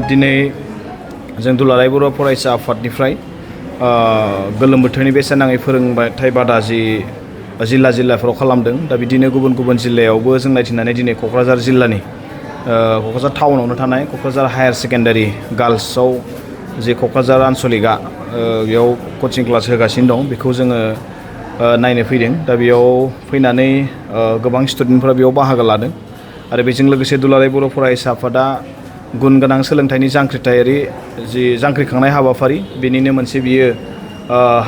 दिनै जों दुलाराय बर' फरायसा आफादनिफ्राय गोलोम बोथोरनि बेसेन नाङै फोरोंथाय बादा जि जिल्लाफोराव खालामदों। दा बिदिनो गुबुन गुबुन जिल्लायावबो जों नायथिंनानै दिनै क'क्राझार जिल्लानि क'क्राझार टाउनावनो थानाय क'क्राझार हायार सेकेन्डारि गार्लसआव जे क'क्राझार आनसलिकआ बेयाव कचिं क्लास होगासिनो दं, बेखौ जोङो नायनो फैदों। दा बेयाव फैनानै गोबां स्टुडेन्टफोरा बेयाव बाहागो लादों आरो बेजों लोगोसे दुलाराय बर' फरायसा आफादा गुन गोनां सोलोंथाइनि जांख्रिथायारि जि जांख्रिखांनाय हाबाफारि बेनिनो मोनसे बियो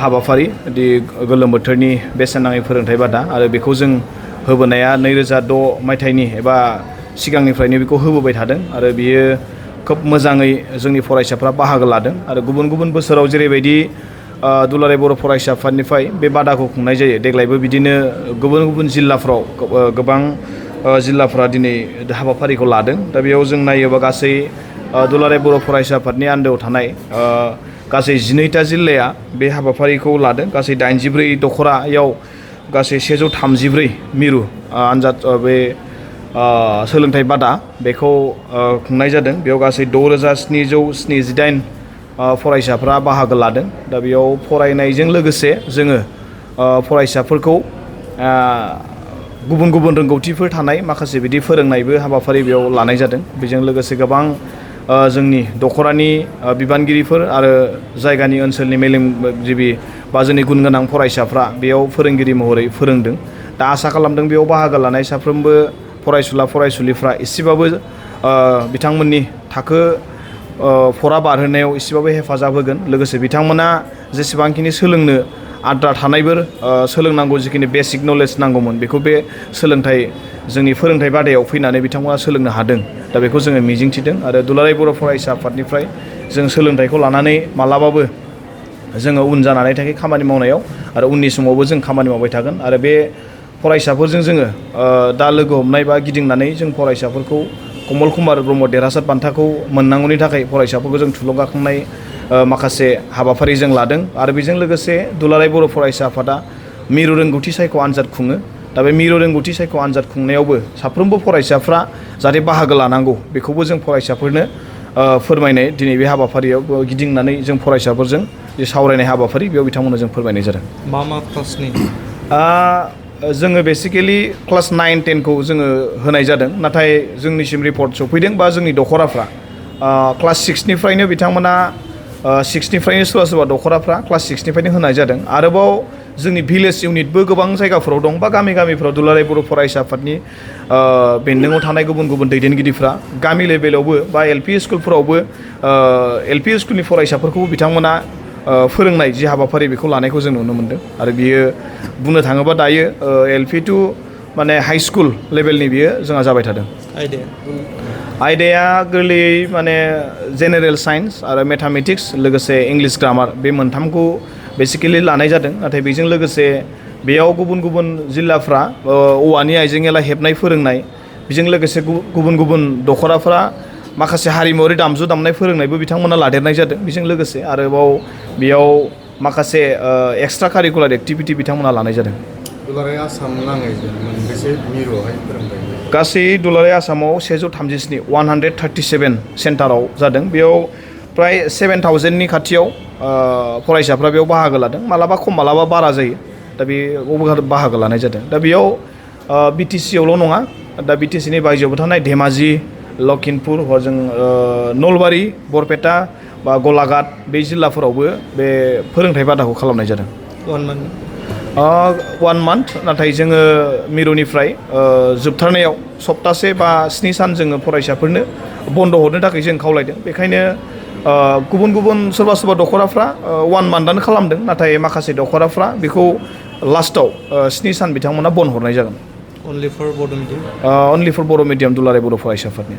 हाबाफारि दि गोलोम बोथोरनि बेसेन नाङै फोरोंथाय बादा, आरो बेखौ जों होबोनाया 2006 मायथाइनि एबा सिगांनिफ्रायनो बेखौ होबोबाय थादों आरो बियो खोब मोजाङै जोंनि फरायसाफ्रा बाहागो लादों। आरो गुबुन गुबुन बोसोराव जेरैबायदि दुलाराय बर' फरायसा आफादनिफ्राय बे बादाखौ खुंनाय जायो, देग्लायबो बिदिनो गुबुन गुबुन जिल्लाफ्राव गोबां जिल्लाफ्रा दिनै हाबाफारिखौ लादों। दा बेयाव जों नायोबा गासै दुलाराय बर' फरायसा आफादनि आन्दोआव थानाय गासै 12टा जिल्लाया बे हाबाफारिखौ लादों। गासै 84 दख'रायाव गासै 134 मिरु आनजाद बे सोलोंथाइ बादा बेखौ खुंनाय जादों। बेयाव गासै 6778 फरायसाफ्रा बाहागो लादों। दा बेयाव फरायनायजों लोगोसे जोङो फरायसाफोरखौ गुबुन गुबुन रोंगौथिफोर थानाय माखासे बिदि फोरोंनायबो हाबाफारि बेयाव लानाय जादों। बेजों लोगोसे गोबां जोंनि दख'रानि बिबानगिरिफोर आरो जायगानि ओनसोलनि मेलेमजिबि बा जोंनि गुन गोनां फरायसाफ्रा बेयाव फोरोंगिरि महरै फोरोंदों। दा आसा खालामदों बेयाव बाहागो लानाय साफ्रोमबो फरायसुला फरायसुलिफ्रा एसेबाबो बिथांमोननि थाखो फरा बारहोनायाव एसेबाबो हेफाजाब होगोन। लोगोसे बिथांमोना जेसेबांखिनि सोलोंनो आद्रा थानायफोर सोलोंनांगौ जिखिनि बेसिक नलेज नांगौमोन, बेखौ बे जोंनि फोरोंथाय बादायाव फैनानै बिथांमोना सोलोंनो हादों। दा बेखौ जोङो मिजिंथिदों आरो दुलाराय बर' फरायसा आफादनिफ्राय जों सोलोंथाइखौ लानानै मालाबाबो जोङो उन जानानै थाखाय खामानि मावनायाव आरो उननि समावबो जों खामानि मावबाय थागोन। आरो बे फरायसाफोरजों जोङो दा लोगो हमनाय बा गिदिंनानै जों फरायसाफोरखौ कमल कुमार ब्रह्म देरहासार बान्थाखौ मोननांगौनि थाखाय फरायसाफोरखौ जों थुलुंगाखांनाय माखासे हाबाफारि जों लादों। आरो बेजों लोगोसे दुलाराय बर' फरायसा आफादा मिरु रोंगौथि सायख' आनजाद खुङो। दा बे मिरु रोंगौथि सायख' आनजाद खुंनायावबो साफ्रोमबो फरायसाफ्रा जाहाथे बाहागो लानांगौ, बेखौबो जों फरायसाफोरनो फोरमायनाय दिनै बे हाबाफारियाव गिदिंनानै जों फरायसाफोरजों जे सावरायनाय हाबाफारि बेयाव बिथांमोननो जों फोरमायनाय जादों। मा क्लासनि? जोङो बेसिकेलि क्लास 9, 10खौ जोङो होनाय जादों, नाथाय जोंनिसिम रिपर्ट सफैदों बा जोंनि दख'राफ्रा क्लास 6निफ्रायनो बिथांमोना 6निफ्रायनो सोरबा दख'राफ्रा क्लास 6निफ्रायनो होनाय जादों। आरोबाव जोंनि भिलेज इउनिटबो गोबां जायगाफोराव दं बा गामिफ्राव दुलाराय बर' फरायसा आफादनि बेन्दोङाव थानाय गुबुन गुबुन दैदेनगिरिफ्रा गामि लेभेलावबो बा एलपि स्कुलफोरावबो एलपि स्कुलनि फरायसाफोरखौ बिथांमोना फोरोंनाय जि हाबाफारि बेखौ लानायखौ जों नुनो मोन्दों। आरो बियो बुंनो थाङोबा दायो एलपि टु माने हाइ स्कुल लेभेलनि बियो जोंहा जाबाय थादों। आयदाया गोरलैयै माने जेनेरेल साइन्स आरो मेथामेटिक्स लोगोसे इंलिश ग्रामार, बे मोनथामखौ बेसिकेलि लानाय जादों। नाथाय बेजों लोगोसे बेयाव गुबुन गुबुन जिल्लाफ्रा औवानि आइजें आइला हेबनाय फोरोंनाय, बेजों लोगोसे गुबुन गुबुन दख'राफ्रा माखासे हारिमुवारि दामजु दामनाय फोरोंनायबो बिथांमोना लादेरनाय जादों। बेजों लोगोसे आरोबाव बेयाव माखासे एक्सट्रा कारिकुलार एक्टिभिटि बिथांमोना लानाय जादों। दुलाराय आसाम नाङै मोनबेसे मिरुआवहाय फोरोंथाय? गासै दुलाराय आसामाव 137 137 सेन्टाराव जादों। बेयाव प्राय 7000नि खाथियाव फरायसाफ्रा बेयाव बाहागो लादों। मालाबा खम मालाबा बारा जायो। दा बेयाव बाहागो लानाय जादों। दा बेयाव बिटिसिआवल' नङा, दा बिटिसिनि बायजोआवबो थानाय धेमाजि, लखिमपुर, हजों नलबारि, बरपेटा बा गलाघाट बे जिल्लाफोरावबो बे फोरोंथाय बादाखौ खालामनाय जादों। 1 मान्थ, नाथाय जोङो मिरुनिफ्राय जोबथारनायाव सप्तासे बा 7 सान जोङो फरायसाफोरनो बन्द' हरनो थाखाय जों खावलायदों। बेखायनो गुबुन गुबुन सोरबा दख'राफ्रा 1 मान्थआनो खालामदों, नाथाय माखासे दख'राफ्रा बेखौ लास्टआव 7 सान बिथांमोना बन्द हरनाय जागोन। अनलि फर बर' मिडियाम? अनलि फर बर' मिडियाम दुलाराय बर' फरायसा आफादनि।